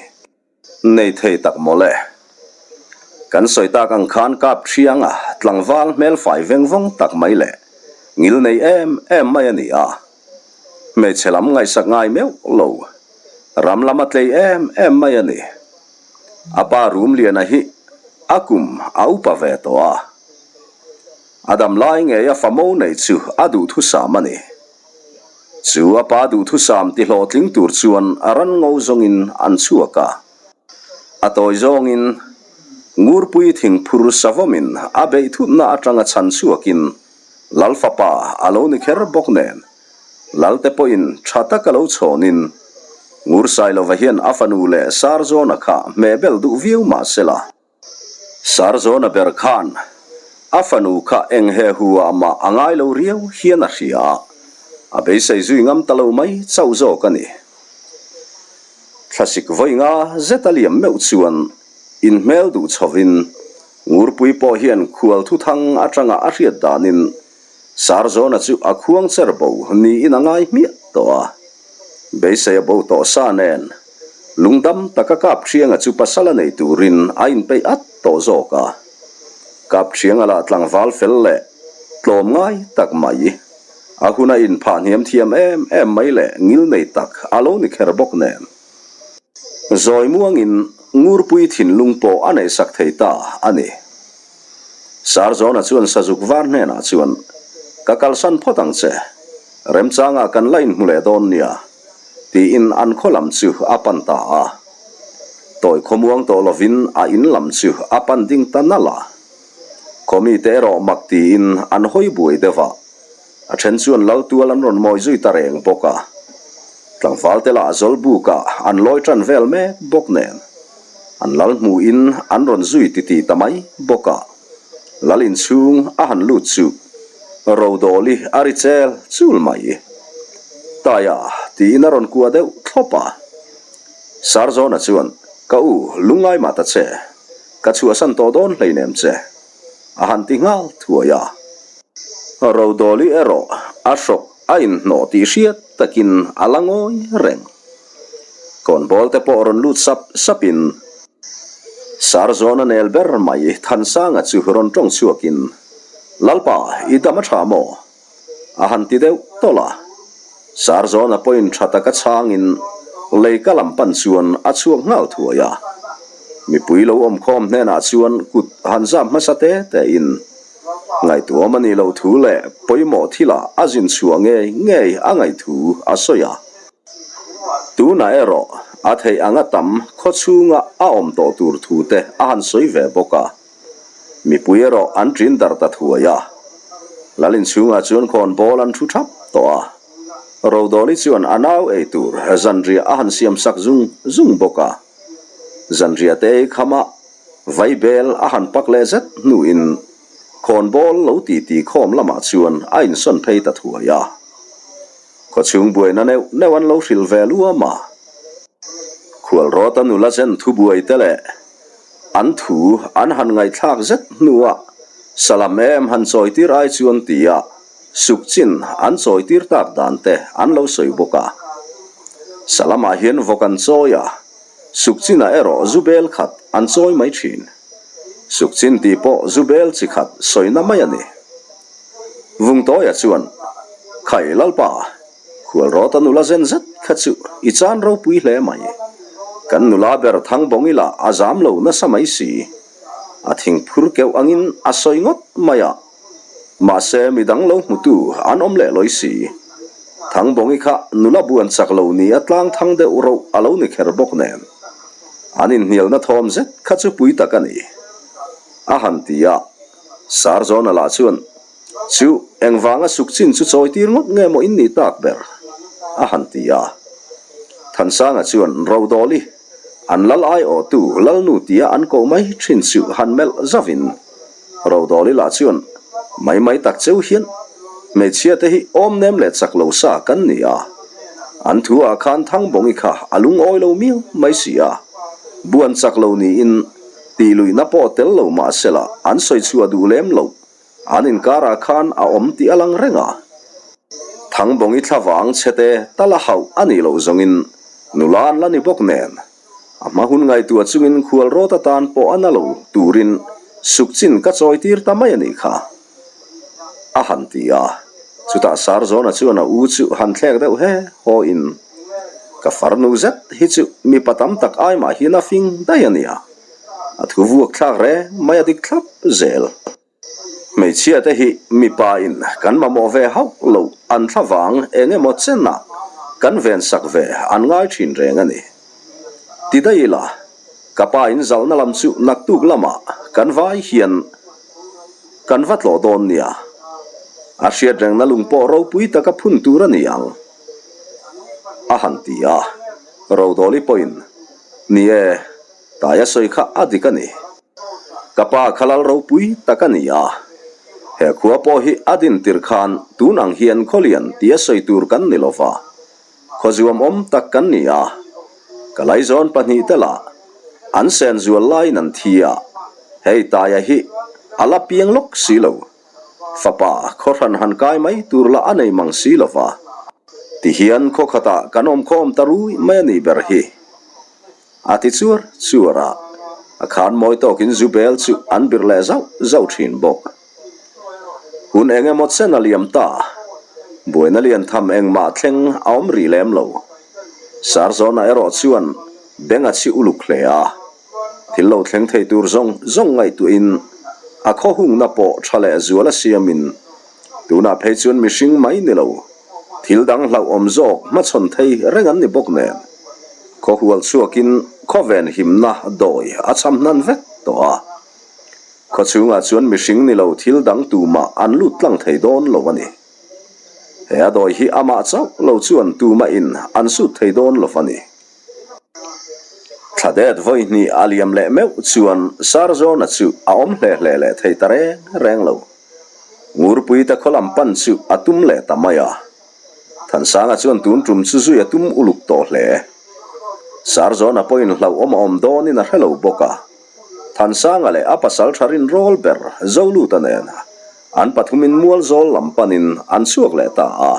Nei thei tak mawle. Kan sawi tak ang khan kap thianga tlangval hmelfai veng vawng tak mai leh ngil nei em em mai a ni a. Hmeichhe lam ngaihsak ngai meuh lo. Ram lam a tlei em em mai a ni. A pa Rumliana hi a kum a upa ve tawh a. A dam lai ngei a famo neih chu a duhthusam a ni. Chu a pa duhthusam ti hlawhtling tur chuan a ran ngo zawngin an chhuak a. A tawi zawngin Ngurpui thingphur savawmin a beih thutna atanga chhan chhuakin Lal fapa a lo ni kher bawk nen Lalte pawhin tha taka lo chhawnin Ngursailova hian a fanu leh Sarzawna kha hmehbel duh viau mah sela. Sarzawna ber khan a fanu kha eng he hu ah mah a ngai lo riau hian a hria a, a beisei zui ngam ta lo mai chauh zawk a ni. Thlasik vawi nga zet a liam meuh chuan inhmel duh chhovin Ngurpui pawh hian khual thuthang atanga a hriat danin Sarzawna chu a khuang cher bo niin a ngai hmiah tawh a. Beisei a bo tawh sa nen, lungdam taka Kapṭhianga chu pasal a nei turin a inpeih at tawh zawk a. Kapṭhianga lah tlangval fel leh tlawm ngai tak mai, a hun a inphah hniam thiam em em mai leh ngil nei tak a lo ni kher bawk nen. Zawi muangin Ngurpui thinlung pawh a neihsak thei ta a ni. Sarzawna chuan Sazuk var hnenah chuan, Ka kalsan phawt ang che, remchangah kan la inhmu leh dawn nia, tiin an khaw lam chu a pan ta a. Tawi khawmuang tawh lovin a in lam chu a pan ding ta nalh a. Khaw mite erawh mak tiin an hawi buai deuh a. A then chuan lal tual an rawn mawi zui ta reng bawk a. Tlangval te lah Zawlbukah an lawi tan vel mek bawk nen an lal hmuhin an rawn zui titi ta mai bawk a. Lal inchhung a han lut chu Rodawli a ri chel chul mai. Taia tiin a rawn kuah deuh thlawp a. Sarzawna chuan, Ka u, lungngai mah ta che, ka chhuahsan tawh dawn hleinem che. A han ti nghal thuai a. Rodawli erawh a hrawk a inhnawh tih hriat takin a la ngawi reng. Kawnbawl te pawh rawn lut sap sapin Sarzawna nel ber mai Thansanga chu rawn tawng chhuakin, Lalpa, i dam a tha maw? A han ti deuh tawlh a. Sarzawna pawhin tha taka chhangin lei ka lam pan chuan a chhuak nghal thuai a. Mipui lo awmkhawm hnenah chuan kut han zam hmasa te tein Ngaihtuam a nih loh thu leh pawimawh thilah a zin chhuah ngei ngei a ngaih thu a sawi a. Tunah erawh a theih anga tam khaw chhunga a awm tawh tur thu te a han sawi ve bawk a. Mipui erawh an ṭin dar ta thuai a. Lal inchhungah chuan khawn bawl an ṭhu ṭhap tawh a. Rodawli chuan a nau ei tur zanriah a han siam sak zung zung bawk a. Zanriah te ei khamah Vaibel a han pak leh zet hnuin khawnbawl lo titi khawm lamah chuan a insawn phei ta thuai a. Khawchhung buaina neuh neuh an lo hrilh ve luam a. Khualrawta nula zen thubuai te leh an thu an han ngaihthlak zet hnuah salam em han chawitir ai chuan tia sukchin an chawitir tak dan te an lo sawi bawk a. Salamah hian vawk an chawi a. Sukchinah erawh zu bel khat an chawi mai thin. Sukchin tih pawh zu bel chi khat sawina mai a ni. Vungtawia chuan, Khai Lalpa, khualrawta nula zen zet kha chu i chan ropui hle mai. Kan nula ber Thangbawng ila a zam lo nasa mai si. A thingphur keuh angin a sawi ngawt mai a. Mahse, midang lo hmutu an awm leh lawi si. Thangbawngi kha nula buan chak lo ni a tlang thang deuh roh a lo ni kher bawk nen. An inhnialna thawm zet kha chu pui tak a ni. A han ti a, Sarzawna lah chuan, Chu, engvanga suk chin chu chawi tir ngawt nge maw in nih tak ber? a han ti a. Thansanga chuan, Rodawli! An lal aiawhtu Lalnu tia an koh mai thin chu han melh zauhin Rodawli lah chuan mai mai tak cheu hian hmeichhia te hi awm nem leh chak lo sa kan ni a, an thu ah khan Thangbawngi kha a lungawi lo miau mai si a, buan chak lo niin tih luihna pawh tel lo mahsela an sawi chhuah duh lem loh An inkarah khan a awm tih a lang reng a. Thangbawngi thlavang chhete tal a hauh a nih loh zawngin nula an la ni bawk nen, a hma hun ngaihtuah chungin khual rawt atan pawh a na lo turin suk chin ka chawi tir ta mai a nih kha, a han ti a. Chutah Sarzawna chuan a u chu han thlek deuh he haw in, Ka farnu zet hi chu mipa tam tak ai mah hian a fing daih a nia. A thu vuak thlak reng mai a dik thlap zel. Hmeichhia te hi mipa in kan mamawh ve hauh lo an thlavang eng emaw chenah kan ven sak ve an ngai thin reng a ni. Ti daih ila, ka pa in zalhna lam chu naktuk lamah kan vai hian kan va tlawh dawn nia. A hriat rengna lung pawh ropui taka phun tur a ni ang, a han ti a. Rodawli pawhin, Ni e, Taia sawi kha a dik a ni. Ka pa kha lal ropui tak a ni a. He khua pawh hi a din tir khan tun ang hian khawlian tia sawi tur kan ni lo va, khaw zuam awm tak kan ni a. Ka laizawn pahnihte lah an sen zual laiin an thi a, hei Taia hi a la piang lawk si lo. Fapa khaw hran han kai mai tur lah a nei mang si lo va. Tihian khaw khatah kan awmkhawm ta rui mai a nih ber hi. A ti chuar chuar a, a khan mawi tawkin zu bel chu an birh leh zauh zauh thin bawk. Hun eng emaw chen a liam ta, buaina lian tham engmah thleng a awm rih lem lo. Sarzawna erawh chuan beng a chhi uluk hle a, thil lo thleng thei tur zawng zawng ngaihtuahin a khaw hungna pawh tha leh zual a siamin tunah phei chuan mihring mai ni lo. Thil dang hlauhawm zawk hmachhawn thei reng an ni bawk nen, khaw hual chhuakin khawven himna dawi a cham hnan vek tawh a. Khaw chhungah chuan mihring ni lo thil dang tumah an lut tlang thei dawn lo a ni. He a dawi hi amah chauh lo chuan tumahin an sut thei dawn lo a ni. Thladet vawi hnih a liam leh meuh chuan Sarzawna chu a awm hle hle leh thei ta reng reng lo. Ngurpuite khaw lam pan chu a tum leh ta mai a. Thansanga chuan tun tum chu zui a tum uluk tawh hle. Sarzawna pawhin hlauhawm a awm dawnin a hre lo bawk a. Thansanga leh a pasal tha rinrawl ber Zoluta nen an pathumin Mualzawl lam panin an chhuak leh ta a.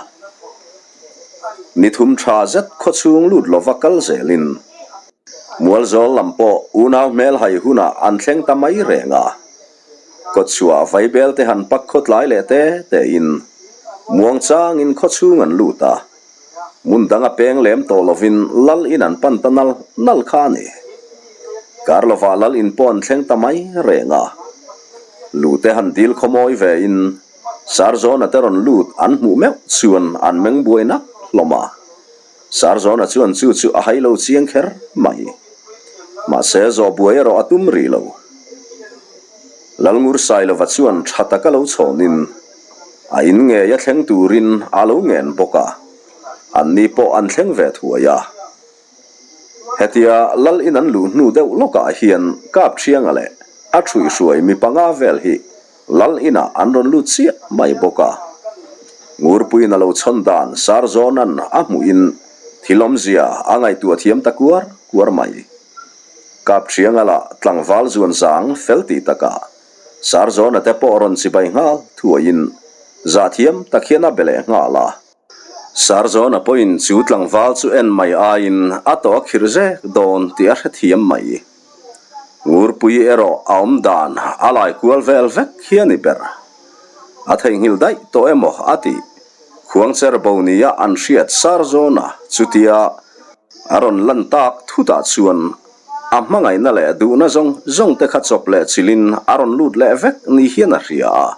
Ni thum tha zet khawchhung lut lova kal zelin Mualzawl lam pawh unau hmel hai hunah an thleng ta mai reng a. Kawtchhuah vaibel te han pak khawtlai leh te tein muangchangin khawchhung an lut a, hmun dang a peng lem tawh lovin lal in an pan ta nal nal kha a ni. Kar lovah lal in pawh an thleng ta mai reng a, lute han dil khawmawi ve in Sarzawna te rawn lut an hmuh meuh chuan an meng buai nak hlawm a. Sarzawna chuan chu chu a hai lo chiang kher mai. Mahse zawh buai erawh a tum rih lo. Lalngur Sailova chuan tha taka lo chhawnin a in ngei a thleng turin a lo ngen bawk a, anni pawh an thleng ve thuai a. Hetia Lal in an luh hnu deuh lawkah hian Kapṭhianga leh a ṭhuihhruai mi panga vel hi Lal inah an rawn lut chiah mai bawk a. Ngurpuiin a lo chhawn dan Sarzawna'n a hmuhin thil awmzia a ngaihtuah thiam ta kuar kuar mai. Kapṭhianga lah tlangval zuan zang fel tih takah Sarzawna te pawh rawn chibai nghal thuaiin zahthiam tak hian a be leh nghal a. Sarzawna pawhin chu tlangval chu en mai aiin a tawh a khirh zek dawn tih a hrethiam mai. Ngurpui erawh a awm dan a lai kual vel vek hi a ni ber. A theihnghilh daih tawh emaw a ti. Khuangcher bo nia an hriat Sarzawna chutia a rawn lan tak thutah chuan a hmangaihna leh duhna zawng zawng te kha chawp leh chilhin a rawn lut leh vek ni hian a hria a.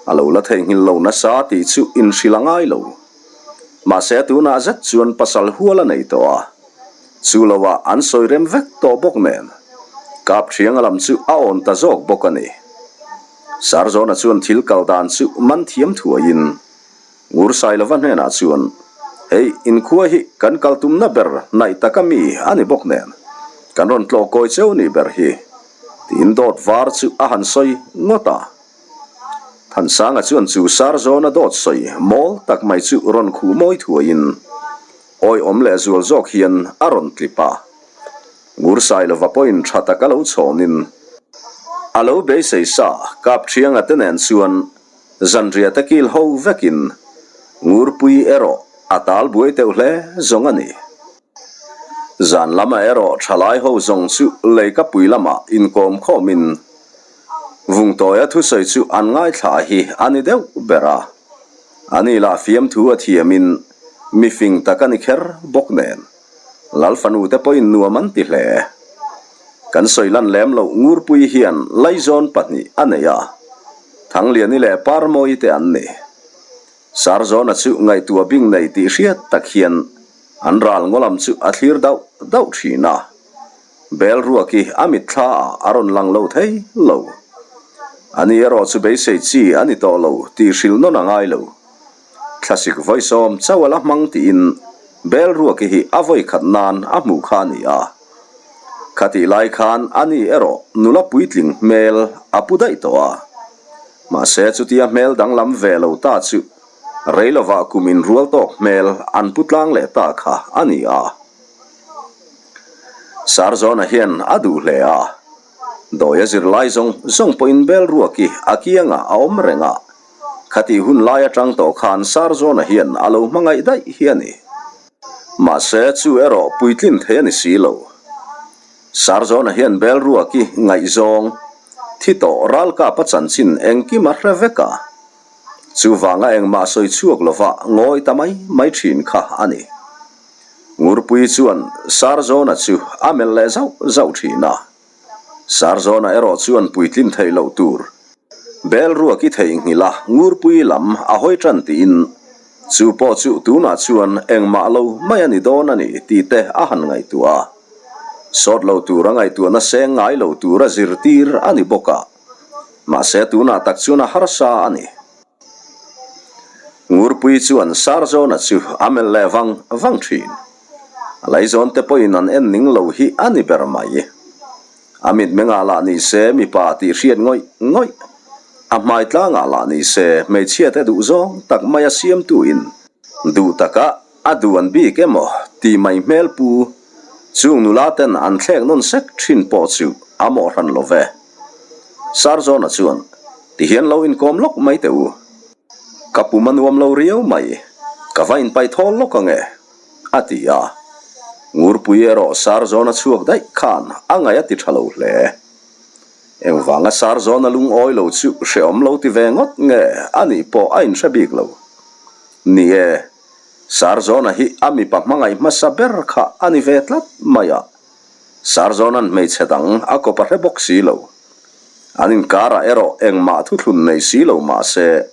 A lo la theihnghilh lo nasa tih chu inhrilh a ngai lo. Mahse tunah zet chuan pasal hual a nei tawh a. Chu loah an sawi rem vek tawh bawk nen, Kapṭhianga lam chu a awn ta zawk bawk a ni. Sarzawna chuan thil kal dan chu man thiam thuaiin Ngursailova hnenah chuan, Hei, inkhua hi kan kal tumna ber hnaih taka mi a ni bawk nen. Kan rawn tlawh kawi cheu nih ber hi, tiin dawt var chu a han sawi ngawt a. Thansanga chuan chu Sarzawna dawt sawi mawl tak mai chu rawn khuh mawi thuaiin awihawm leh zual zawk hian a rawn tlip a. Ngursailova pawhin tha taka lo chhawnin a lo beisei sa Kapṭhianga te nen chuan Zanriah te kil ho vekin Ngurpui erawh a tal buai teuh hle zawng a ni. Zan lamah erawh thalai ho zawng chu leikapui lamah inkawm khawmin Vungtawia thusawi chu an ngaithla hi a ni deuh ber a. Ani lah fiamthu a thiamin mi fing tak a ni kher bawk nen Lal fanu te pawhin nuam an ti hle. Kan sawi lan lem loh Ngurpui hian Laizawn pahnih a nei a, Thangliani leh Parmawi te an ni. Sarzawna chu ngaihtuah bing nei tih hriat tak hian an ral ngaw lam chu a thlir dauh dauh thin a. Bel ruak hi a mitthla ah a rawn lang lo thei lo. Ani erawh chu beisei chi a ni tawh lo tih hrilh nawn a ngai lo. Thlasik vawi sawm chauh a la hmang tiin Bel ruak hi a vawi khat nan a hmuh kha a ni a. Khatih lai khan ani erawh nula puitling hmel a pu daih tawh a. Mahse chutia hmel danglam ve lo ta chu rei lovah kum inrual tawk hmel an pu tlang leh ta kha a ni a. Sarzawna hian a duh hle a, dawia zirlai zawng zawng pawhin bel ruaki a kiangah a awm reng a, khatih hun lai atang tawh khan Sarzawna hian a lo hmangaih daih hi a ni. Mahse chu erawh puitlin thei a ni si lo. Sarzawna hian bel ruaki ngaihzawng thi tawh ralkap a chanchin engkim a hre vek a, chuvanga engmah sawi chhuak lova ngawi ta mai mai thin kha a ni. Ngurpui chuan Sarzawna chu a melh leh zauh zauh thin a, Sarzawna erawh chuan puitlin theih loh tur bel ruak i theihnghilh a, Ngurpui lam a hawi tan tiin chu pawh chu tunah chuan engmah lo mai a ni dawn a ni tih te a han ngaihtuah a, sawt lo tur a ngaihtuahna seng ngai lo tur a zirtir a ni bawk a, mahse tunah tak chuan a harsa a ni. Ngurpui chuan Sarzawna chu a melh leh vang vang thin. A laizawn te pawhin an en ning lo hi a ni ber mai. A mitmengah lah ni se mipa tih hriat ngawih ngawih, a hmai tlangah lah ni se hmeichhia te duh zawng tak mai a siamtuin duh taka a duan bik emaw tih mai hmel pu chung nula ten an thlek nawn sek thin pawh chu a mawh hran lo ve. Sarzawna chuan, Tihian lo inkawm lawk mai teh u. Ka pum a nuam lo riau mai, ka va inpaih thawl lawk ang e, a ti a. Ngurpui erawh Sarzawna chhuak daih khan a ngaih a ti tha lo hle. Engvanga Sarzawna lungawi lo chu hrehawm lo ti ve ngawt nge a nih pawh a inhre bik lo. Ni e, Sarzawna hi a mipa hmangaih hmasa ber kha a ni ve tlat mai a. Sarzawna'n hmeichhe dang a kawp a hre bawk si lo. An inkarah erawh engmah thuthlun nei si lo mah se,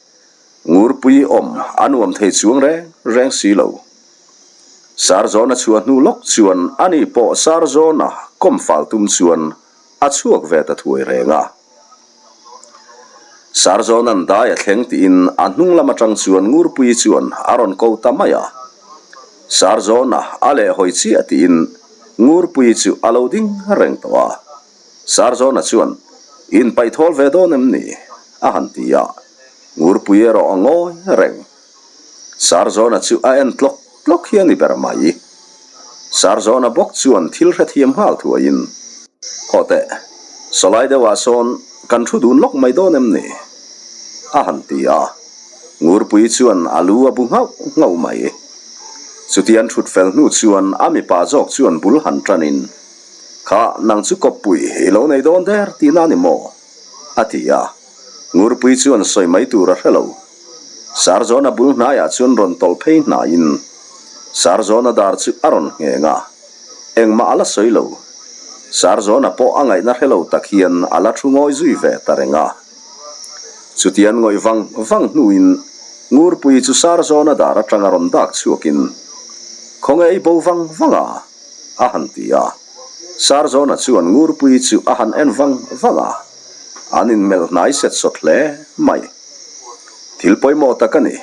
Ngurpui awm a nuam thei chuang reng reng si lo. Sarzawna chhuah hnu lawk chuan ani pawh Sarzawna kawm fal tum chuan a chhuak ve ta thuai reng a. Sarzawna'n dai a thleng tiin a hnung lam atang chuan Ngurpuii chuan a rawn ko ta mai a. Sarzawna a lehhawi chiah tiin Ngurpuii chu a lo ding reng tawh a. Sarzawna chuan, In paih thawl ve dawn em ni? a han ti a. Ngurpuii erawh a ngawi reng. Sarzawna chu a en tlawk tlawk hi a ni ber mai. Sarzawna bawk chuan thil hrethiam nghal thuaiin, Haw teh, sawlai deuhah sawn kan thu dun lawk mai dawn em ni? a han ti a. Ngurpuii chuan a lu a bu nghauh nghauh mai. Chutian thut fel hnu chuan a mipa zawk chuan bul han tanin, Kha, nang chu kawppui i lo nei dawn der tihna a ni maw? a ti a. Ngurpuii chuan sawi mai tur a hre lo. Sarzawna bul hnaiah chuan rawn tawlh phei hnaiin Sarzawna dar chu a rawn ngheng a, engmah a la sawi lo. Sarzawna pawh a ngaihna hre lo tak hian a la thu ngawi zui ve ta reng a. Chutian ngawih vang vang hnuin Ngurpuii chu Sarzawna dar atanga rawn dak chhuakin, Khawnge i bo vang vang a? a han ti a. Sarzawna chuan Ngurpuii chu a han en vang vang a. An inmelh hnai set sawt hle mai. Thil pawimawh tak a ni.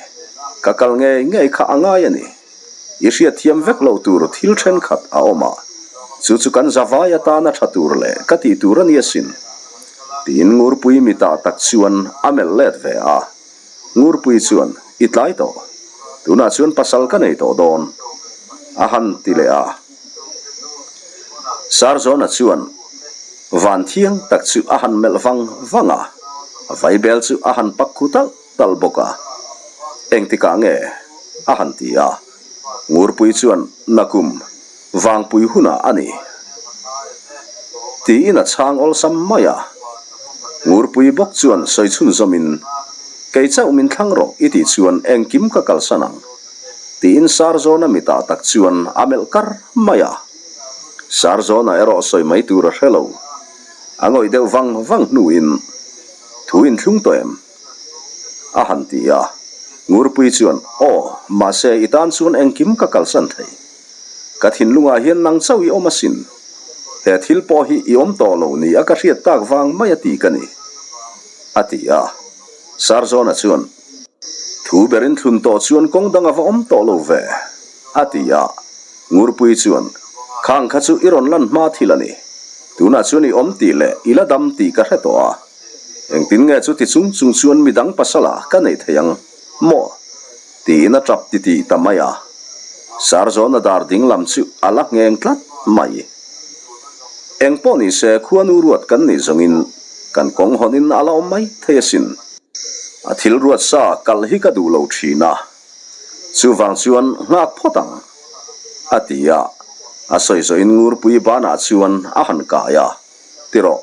Ka kal ngei ngei kha a ngai a ni. I hriatthiam vek loh tur thil thenkhat a awm a. Chu chu kan zavai atana tha tur leh ka tih tur a ni asin, tiin Ngurpui mitah tak chuan a melh let ve a. Ngurpui chuan, I tlai tawh. Tunah chuan pasal ka nei tawh dawn, a han ti leh a. Sarzawna chuan van thiang tak chu a han melh vang vang a, vaibel chu a han pak khu talh talh bawk a. Engtikah nge? a han ti a. Ngurpui chuan, Nakum, vangpui hunah a ni. Tiin a chhang awlsam mai a. Ngurpui bawk chuan sawi chhunzawmin, Kei chauh min thlang rawh i tih chuan engkim ka kalsan ang. Tiin Sarzawna mitah tak chuan a melh kar mai a. Sarzawna erawh sawi mai tur a hre lo. A ngawih deuh vang vang hnuin, Thu inthlung tawh em? A han ti a. Ngurpui chuan, Aw, mahse i tan chuan engkim ka kalsan thei. Ka thinlungah hian nang chauh i awm asin. He thil pawh hi i awm tawh lo ni a ka hriat tak vang mai a ti ka ni, a ti a. Sarzawna chuan, Thu berin thlun tawh chuan kawng dang a va awm tawh lo ve, a ti a. Ngurpui chuan, Khang kha chu i rawn lan hma thil a ni. Tunah chuan i awm tih leh i la dam tih ka hre tawh a. Engtin nge chu ti chung chung chuan midang pasala ka neih thei ang maw? Tiin a tap titih ta mai a. Sarzawna dar ding lam chu a la ngheng tlat mai. Eng pawh ni se khuanu ruat kan nih zawngin kan kawng hawnin a la awm mai thei asin. A thil ruat sa kalh hi ka duh lo thin a, chuvang chuan nghak phawt ang, a ti a. A sawi zawhin Ngurpui banah chuan a han kai a. Ti rawh,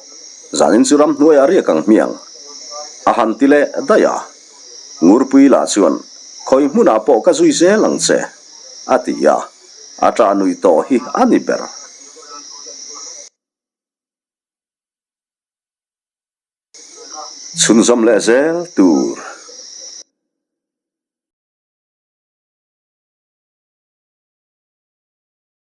zanin chu ramhnuaiah riak ang hmiang, a han ti leh daih a. Ngurpui lah chuan, Khawi hmunah pawh ka zui zel ang che, a ti a, a ṭah nuih tawh hi a ni ber. Chhunzawm leh zel tur.